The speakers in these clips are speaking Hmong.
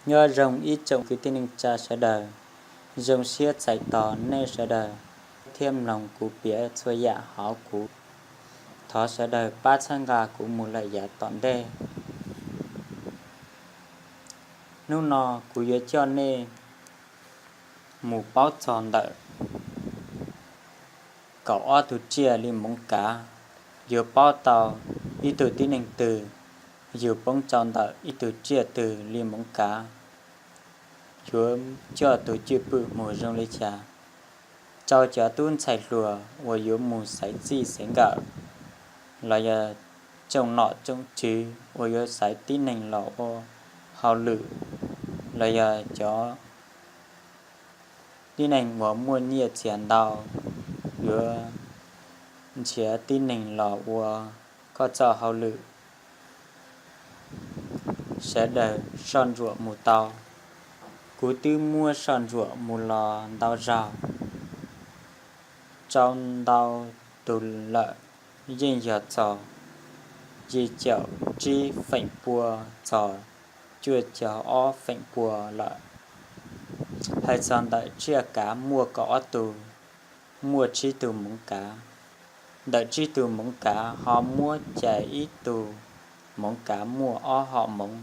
Nyob zoo ib tsoom kwv tij neej tsa sawv daws, zoo siab txais tos nej sawv daws thiab mloog kuv piav txhua yam hauv kuv. Thov sawv daws pab txhawb nqa kuv mus lawm yav tom ntej. Hnub no kuv yuav coj nej mus paub txog ntawm kaum ob tug tsiaj li moov kav. Yuav paub tau ib tug tib neeg twg, yug poob rau ntawm ib tug tsiaj twg li moov kav, yuav coj tus cwj pwm mus zoo li cas. Rau cov tub ntxhais hluas uas yuav mus xaiv txij xaiv nkawm, los yog tsoom nom tsoom tswv uas yuav xaiv tib neeg los ua hauj lwm, los yog cov tib neeg uas muaj nyiaj txiag ntau, yuav nrhiav tib neeg los ua koj txoj hauj lwm, sawv daws soj ntsuam mus tau. Kuv twb muab soj ntsuam mus los ntau zaug, rau ntau tus lawm, yeej yog txog yim caum tsib feem pua txog cuaj caum ob feem pua lawm. Hais txog ntawm tsiaj kav muaj kaum ob tug, muaj tsib tug moov kav. Ntawm tsib tug moov kav ho muab cais ib tug moov kav muaj ob hom moov,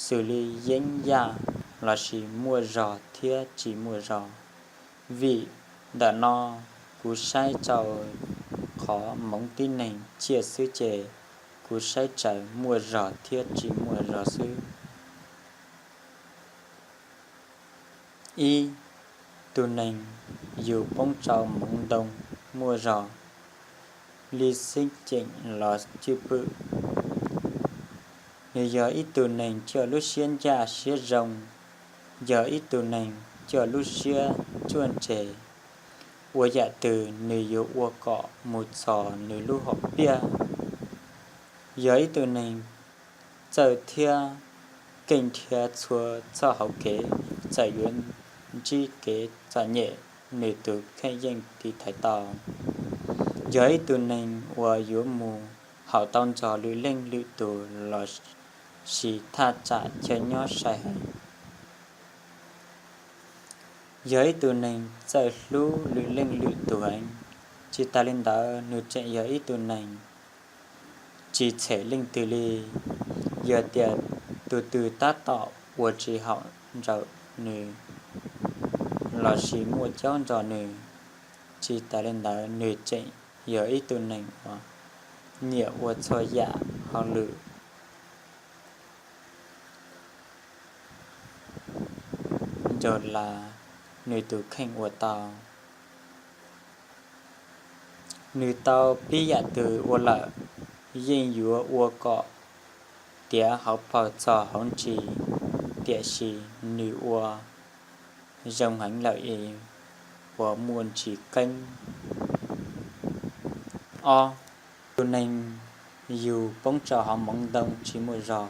xws li yeeb yaj lossis muaj zog thiab tsis muaj zog. Vim ntawm no kuv saib rau qhov moov tib neeg tsiaj xwb ces kuv saib raws muaj zog thiab tsis muaj zog xwb. Ib, tus neeg yug poob rau moov ntoo muaj zog li xeeb ceem los cwj pwm. Nws yog ib tug neeg coj lub siab ncaj siab zoo, yog ib tug neeg coj lub siab ruaj ntseg, ua yam twg nws yuav ua kom mus txog nws lub hom phiaj. Yog ib tug neeg txawj thiab keej nrhiav txhua txoj hauv kev, txawm yuav ntsib kev txom nyem, nws tus kheej yeej tiv thaiv tau. Yog ib tug neeg uas yuav mus haum tau nrog lwm leej lwm tus los sis thaj tsam chaw nyob sai heev. Yog ib tug neeg txawj hlub lwm leej lwm tus heev, tsis tas li ntawd nws tseem yog ib tug neeg tsis tshem leej twg li. Yog tias tus twg tab tom ua tsis haum nrog nws lossis muaj caub nrog nws, tsis tas li ntawd nws tseem yog ib tug neeg uas nyiam ua txhua yam hauj lwm nrog la nws tus kheej ua tau. Nws tau pib yam twg ua lawm, yeej yuav ua kom tiav hauv paus txog hauv ntsis, tiam sis nws ua zoo heev lawm es uas muaj ntsis qeeb. Ob, tus neeg yug poob rau hauv moov ntoo tsis muaj zog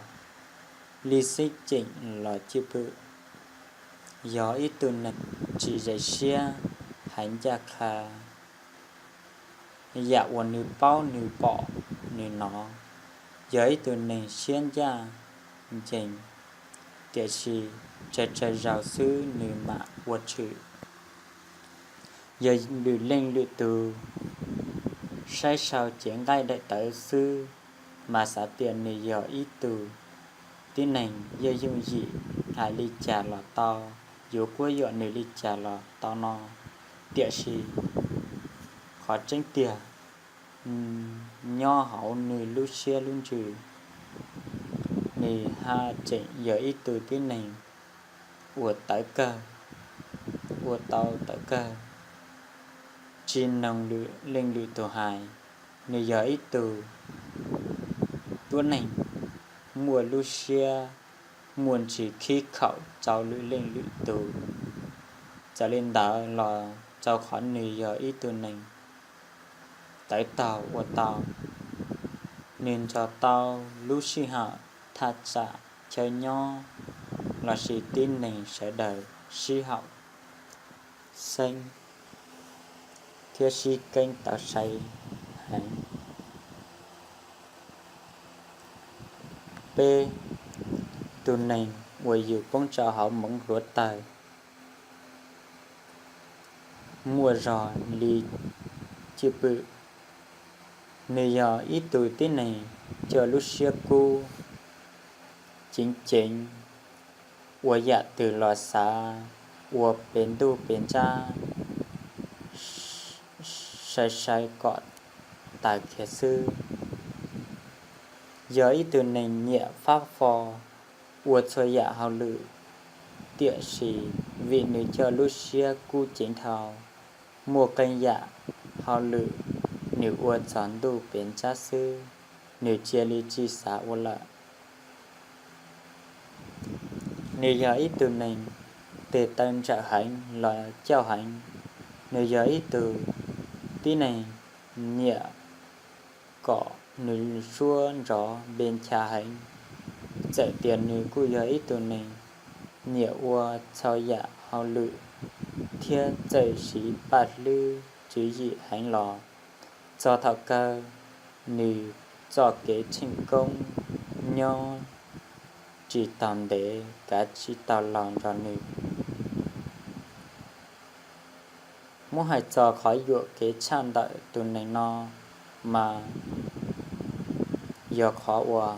li xeeb ceem los cwj pwm, yog ib tug neeg tsis zais siab, hais ncaj qha yam uas nws paub nws pom nws hnov, yog ib tug neeg siab ncaj ncees, tiam sis tsawg tsawg zaus xwb nws mam ua tshwm. Yog lwm leej lwm tus saib sau cev nqaij daim tawv xwb mas xav tias nws yog ib tug tib neeg yooj yooj yim, hais li cas los tau, yuav quab yuam nws li cas los tau no, tiam sis qhov tseeb tiag nyob hauv nws lub siab lub ntsws, nws haj tseem yog ib tug tib neeg uas tawv kawg, ua tau tawv kawg, tsis mloog lwm leej lwm tus hais. Nws yog ib tug tuab neeg muaj lub siab muaj ntsis khib khaum rau lwm leej lwm tus. Txawm li ntawd los rau qhov nws yog ib tug neeg tawv taug ua tau, nws nrog tau lub sij hawm, thaj tsam, chaw nyob lossis tib neeg sawv daws sib haum xeeb thiab sib keeb tau sai heev. Peb, tus neeg uas yus poob rau hauv hmoov hluav taws muaj zog li cwj pwm. Nws yog ib tug tib neeg coj lub siab kub ceev ceev, ua yam twg los xav ua pes ntuj pes ntsab, sai sai kom tas kiag xwb. Yog ib tug neeg nyiam fab fo, ua txhua yam hauj lwm, tiam sis vim nws coj lub siab kub ceev dhau, muaj qee yam hauj lwm nws ua txog ntuj pes ntsab xwb, nws cia li tsis xav ua lawm. Nws yog ib tug neeg tes taw ntsawm heev los cauj heev. Nws yog ib tug tib neeg nyiam kom nws suab nrov npe ncha heev. Txawm tias nws kuj yog ib tug neeg nyiam ua txhua yam hauj lwm thiab txawj siv paj hlwb tswv yim heev los, txog thaum kawg nws txoj kev tsheej koob nyob tsis taug ntev, kav tsis taug laug nrog nws. Muab hais txog qhov yuam kev tshaj ntawm tus neeg no mas yog qhov uas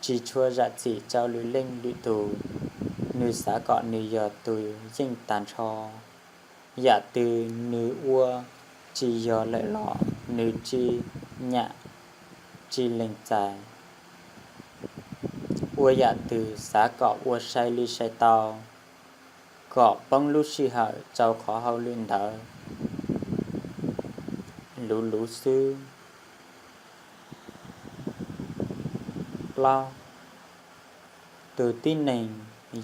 tsis tshua zam txim rau lwm leej lwm tus. Nws xav kom nws yog tus yeej tag nrho. Yam twg nws ua tsis yog lawm los nws tsis nyam tsis lees txais. Ua yam twg xav kom ua sai li sai tau, kom poob lub sij hawm rau qhov hauj lwm ntawd luv luv xwb. Plaub, tus tib neeg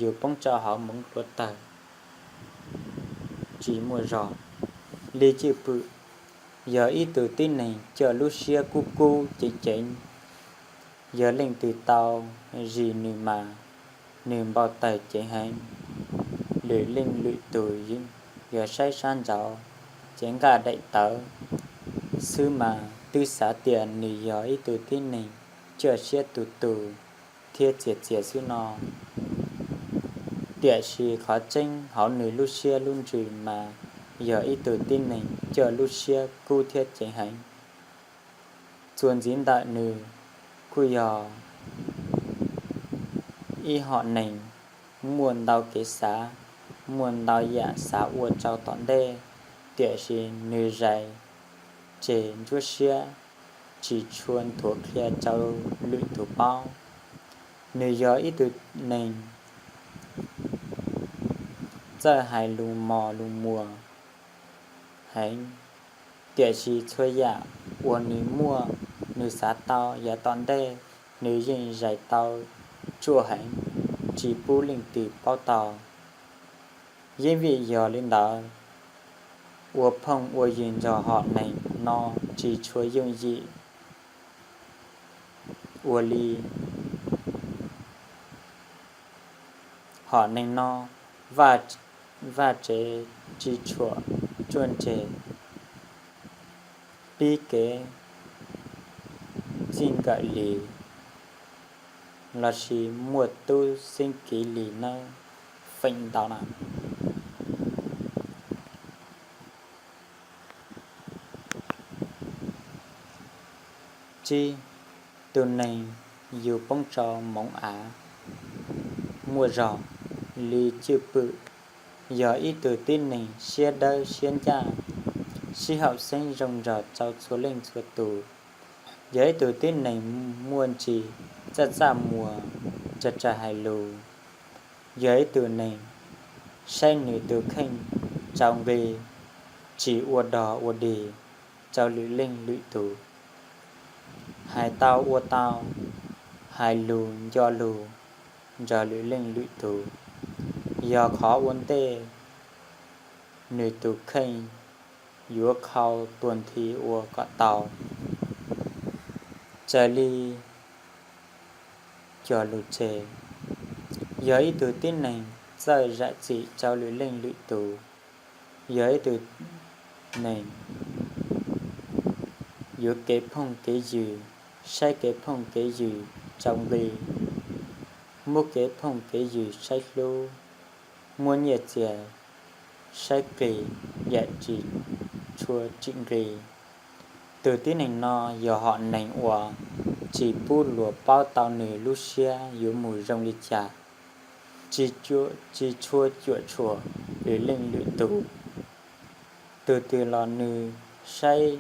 yus poob rau hauv hmoov hluav taws tsis muaj zog li cwj pwm, yog ib tug tib neeg coj lub siab kub kub ceev ceev. Yog leej twg tau zis nws mas nws npau taws ceev heev. Lwm leej lwm tus yog saib sab nraud ces nqaj daim tawv xwb mas twb xav tias nws yog ib tug tib neeg coj siab tu tu thiab txias txias xwb no. Tiam sis qhov tseeb hauv nws lub siab lub ntsws mas yog ib tug tib neeg coj lub siab kub thiab ceev heev. Txuas ntxiv ntawm nws kuj yog ib hom neeg muaj ntau kev xav, muaj ntau yam xav ua rau tom ntej, tiam sis nws zais tseg ntsuab siab, tsis tshua nthuav qhia rau lwm tus paub. Nws yog ib tug neeg txawj hais lus mos lus muas heev, tiam sis txhua yam uas nws muaj, nws xav tau yav tom ntej, nws yeej zais tau tsuaj heev, tsis pub leej twg paub tau. Yeej vim yog li ntawd, ua phooj ua ywg nrog hom neeg no tsis tshua yooj yim ua li. Hom neeg no vaj tsev tsis tshua tsuaj ntseg, pib kev txij nkawm li lossis muaj tub xeeb kiv li nawb, feem ntau na. Tsib, tus neeg yus poob rau hmoov av muaj zog li cwj pwm, yog ib tug tib neeg siab dawb siab ncaj, sib haum xeeb zoo nrog rau txhua leej txhua tus, yog ib tug tib neeg muaj ntsis txaj txaj muag, raws raws hais lus, yog ib tug neeg saib nws tus kheej tsaus nqi, tsis ua dog ua dig rau lwm leej lwm tus, hais tau ua tau, hais lus nco lus nrog lwm leej lwm tus, yog qhov ua ntej nws tus kheej yuav qhau tuag nthi ua kom tau. Raws li cog lus tseg, yog ib tug tib neeg txawj zam txim rau lwm leej lwm tus, yog ib tug neeg yuav kev phooj kev ywg, saib kev phooj kev ywg tsaus nqi, muab kev phooj kev ywg saib hlub, muab nyiaj txiag saib qis, yam tsis tshua tsim nqis. Tus tib neeg no yog hom neeg uas tsis pub luag paub tau nws lub siab yuav mus zoo li cas, tsis tshua cuam tshuam lwm leej lwm tus. Tus twg los nws saib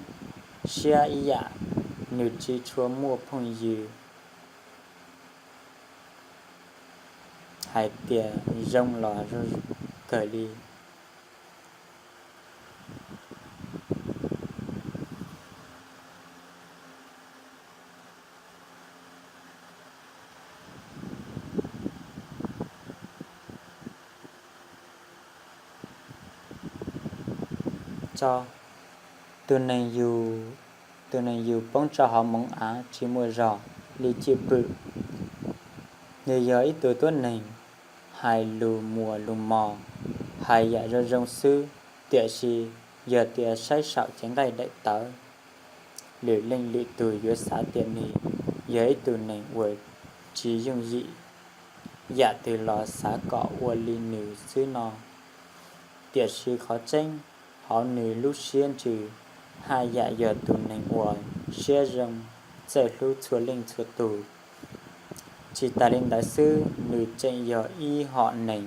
siab ib yam, nws tsis tshua muaj phooj ywg hais tias zoo los zoo kawg li. Tus neeg yug, tus neeg yug poob rau hauv moov av tsis muaj zog li cwj pwm. Nws yog ib tug tuab neeg hais lus muas lus mos, hais yam zoo zoo xwb, tiam sis yog tias saib saum cev nqaij daim tawv, lwm leej lwm tus yuav xav tias nws yog ib tug neeg uas tsis yooj yim, yam twg los xav kom ua li nws xwb no. Tiam sis qhov tseeb, hauv nws lub siab ntsws haj yam yog tus neeg uas siab zoo, txawj hlub txhua leej txhua tus. Tsis tas li ntawd xwb, nws tseem yog ib hom neeg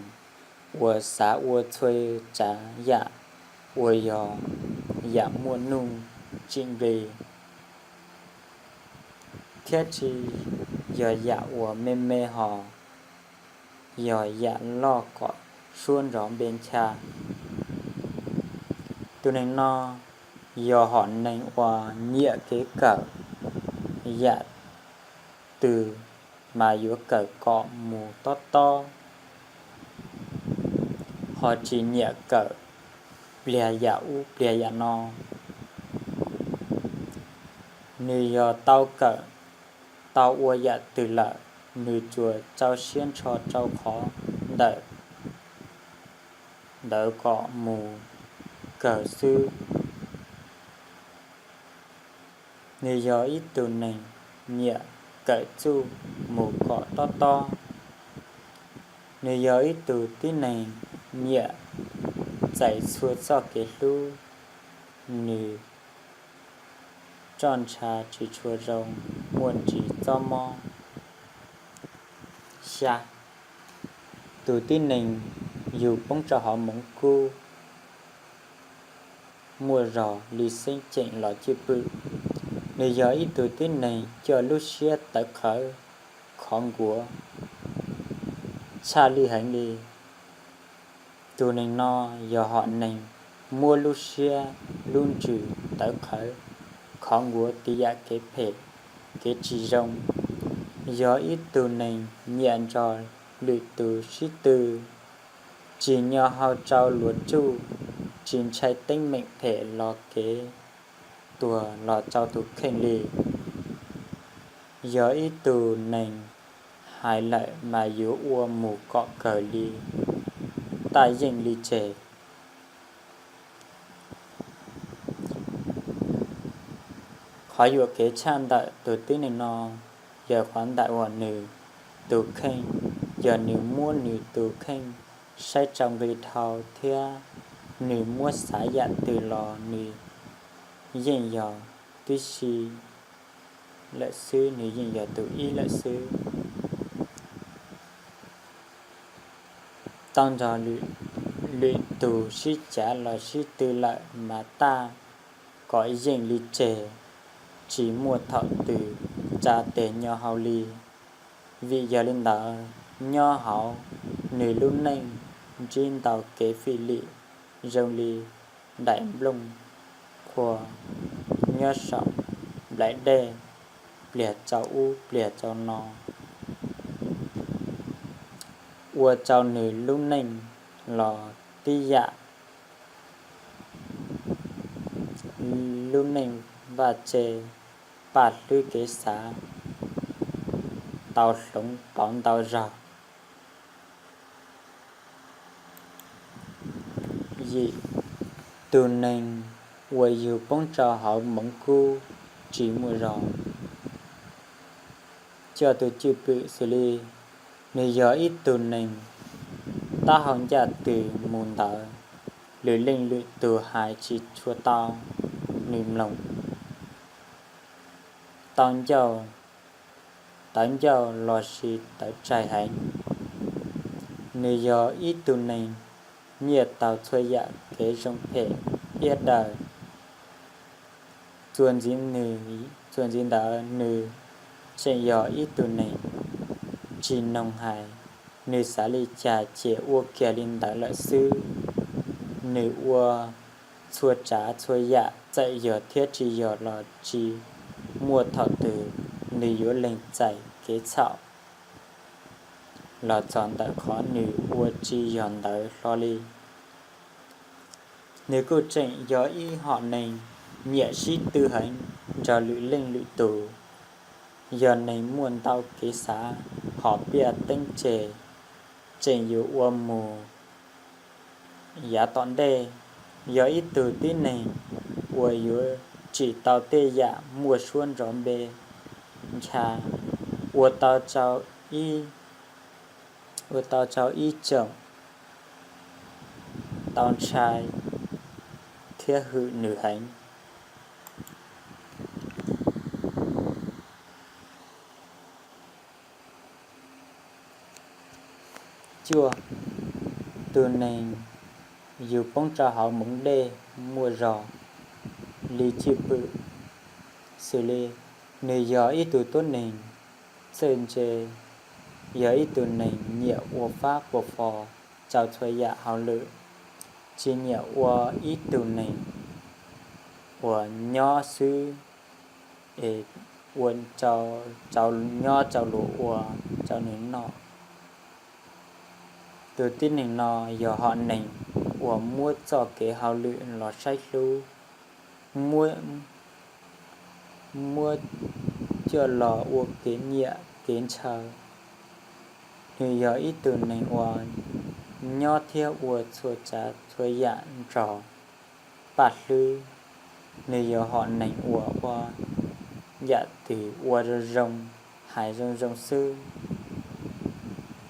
uas xav ua txhua tsav yam uas yog yam muaj nuj tsim nqis, thiab tsis yog yam uas me me hos, yog yam loj kom suab nrov npe ncha. Tus neeg no yog hom neeg uas nyiam kev kawm, yam twg mas yuav kawm kom mus tob tob, ho tsis nyiam kawm pliag yam ub pliag yam no. Nws yog tau kawm, tau ua yam twg lawm, nws tsuas rau siab nrho rau qhov ntawm ntawd kom mus kawg xwb. Nws yog ib tug neeg nyiam kawm txuj mus kom tob tob. Nws yog ib tug tib neeg nyiam txais txhua txoj kev hlub, nws roj ntsha tsis tshua zoo, muaj ntsis txob mob. Xya, tus tib neeg yug poob rau hauv moov kub muaj zog li xeeb ceem los cwj pwm. Nws yog ib tug tib neeg coj lub siab tawv qhawv, khov nkuav tshaj lij heev li. Tus neeg no yog hom neeg muab lub siab lub ntsws tawv qhawv, khov nkuav tiv yam kev phem, kev tsis zoo, yog ib tug neeg nyiam nrog lwm tus sib tw, tsim nyog hau rau luag tsuj, tsis ntshai teeb meem phem los kev tuag los rau tus kheej li. Yog ib tug neeg hais lawm mas yuav ua mus kom kawg li, taj yeej li tseg. Qhov yuam kev tshaj ntawm tus tib neeg no yog qhov ntawm uas nws tus kheej, yog nws muab nws tus kheej saib rau nqi dhau thiab nws muab xav yam twg los nws yeej yog tib si lawm xwb, nws yeej yog tus ib lawm xwb. Tau nrog lwm tus sib cav los sib tw lawm mas taj kom yeej li tseg, tsis muaj thaum twg tsa tes nyo hau li. Vim yog li ntawd, nyob hauv nws lub neej ntsib ntau kev fij lim zoo li nraim nplooj qhuav nyob saum nplaim dej pliag tsau ub pliag tsau no, ua rau nws lub neej los tib yam lub neej vaj tse, paj hlwb kev xav tau hloov pauv ntau zaug. Yim, tus neeg uas yug poob rau hauv moov kub tsis muaj zog, coj tus cwj pwm xws li Nws yog ib tug neeg taub hau ncaj twg mus ntawd, lwm leej lwm tus hais tsis tshua tau, nws mloog tau ncauj, tawv ncauj lossis tawv tsaig heev. Nws yog ib tug neeg nyiaj tau txhua yam kev zoo phem iab daws. Txuas ntxiv ntawd nws tseem yog ib tug neeg tsis noog hais, nws xav li cas ces ua kiag li ntawd lawm xwb. Nws ua txhua tsav txhua yam txawm yog thiab tsis yog los tsis muaj thaum twg nws yuav lees txais kev txhaum los txog ntawm qhov nws ua tsis yog ntawd hlo li. Nws kuj tseem yog ib hom neeg nyiam sib tw heev nrog lwm leej lwm tus, yog neeg muaj ntau kev xav, hom piaj teeb tseg tseem yuav ua mus yav tom ntej. Yog ib tug tib neeg uas yuav tsim tau tej yam muaj suab nrov npe ncha, ua tau ib, ua tau rau ib tsoom tau ntshai thiab hwm nws heev. Cuaj, tus neeg yus poob rau hauv moov dej muaj zog li cwj pwm xws li nws yog ib tug tuab neeg txawj ntse, yog ib tug neeg nyiam ua fab ua fo rau txhua yam hauj lwm, tsis nyiam ua ib tug neeg uas nyob xwb es ua, nyob rau luag ua rau nws noj. Tus tib neeg no yog hom neeg uas muab txoj kev hauj lwm los saib hlub, muab coj los ua kev nyiam kev ntshaw. Nws yog ib tug neeg uas nyob thiab ua txhua tsav txhua yam nrog paj hlwb. Nws yog hom neeg uas ua yam twg ua zoo zoo, hais zoo zoo xwb.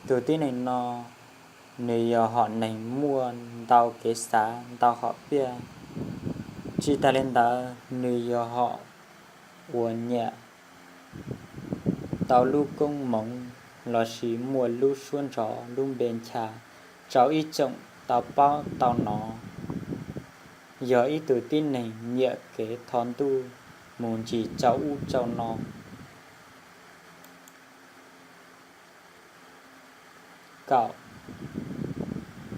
Tus tib neeg no nws yog hom neeg muaj ntau kev xav, ntau hom piaj. Tsis tas li ntawd nws yog hom uas nyiam tau lub koob hmoov lossis muaj lub suab nrov lub npe ncha rau ib tsoom tau paub tau hnov. Yog ib tug tib neeg nyiam kev tho ntuj mus ntsis rau ub rau no. Kaum,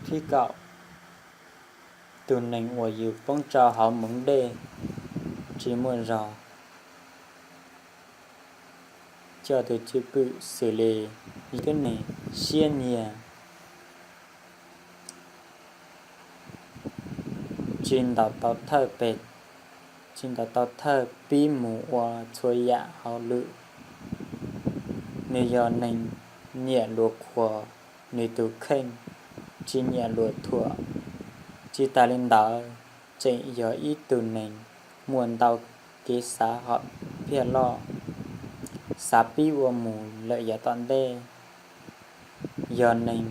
thib kaum, tus neeg uas yus poob rau hauv moov dej tsis muaj zog. Coj tus cwj pwm xws li yog tib neeg siab nyiag, tsis ntaus tau thawj peb, tsis ntaus tau thawj pib mus ua txhua yam hauj lwm. Nws yog neeg nyiam luag qhuas nws tus kheej, tsis nyiam luag thuam. Tsis tas li ntawd tseem yog ib tug neeg muaj ntau kev xav hom phiaj loj, xav pib ua mus lawm yav tom ntej. Yog neeg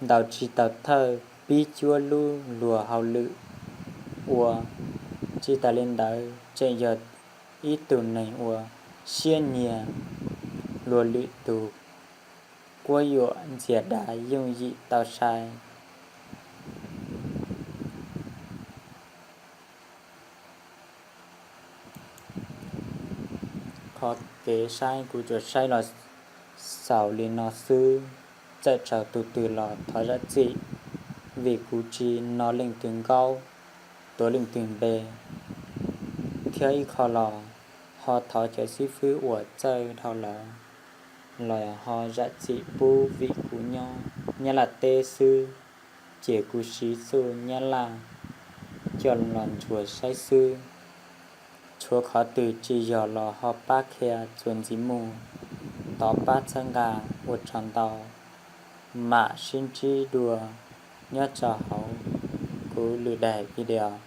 ntaus tsis tau thawj pib cuab lub luag hauj lwm ua. Tsis tas li ntawd tseem yog ib tug neeg uas siab nyiag, luag lwm tus quab yuam ntxias dav yooj yim tau sai. Qhov kev saib kuv tsuas saib los xaus li no xwb. Txawm tsaug tus twg los thov zam txim, vim kuv tsis no leej twg nkaub, tuav leej twg npe. Thiab ib qho los ho thov cov xib fwb uas txawj dhau lawm los ho zam txim pub, vim kuv nyob Nyab Laj teb xwb, ces kuv siv txuj Nyab Laj coj los ntsuas saib xwb. Tshuav qhov twg tsis yog los ho pab qhia txuas ntxiv mus, thov pab txhawb nqa, ua tsaug ntau, mam sib ntsib dua nyob rau hauv kuv lwm daim video.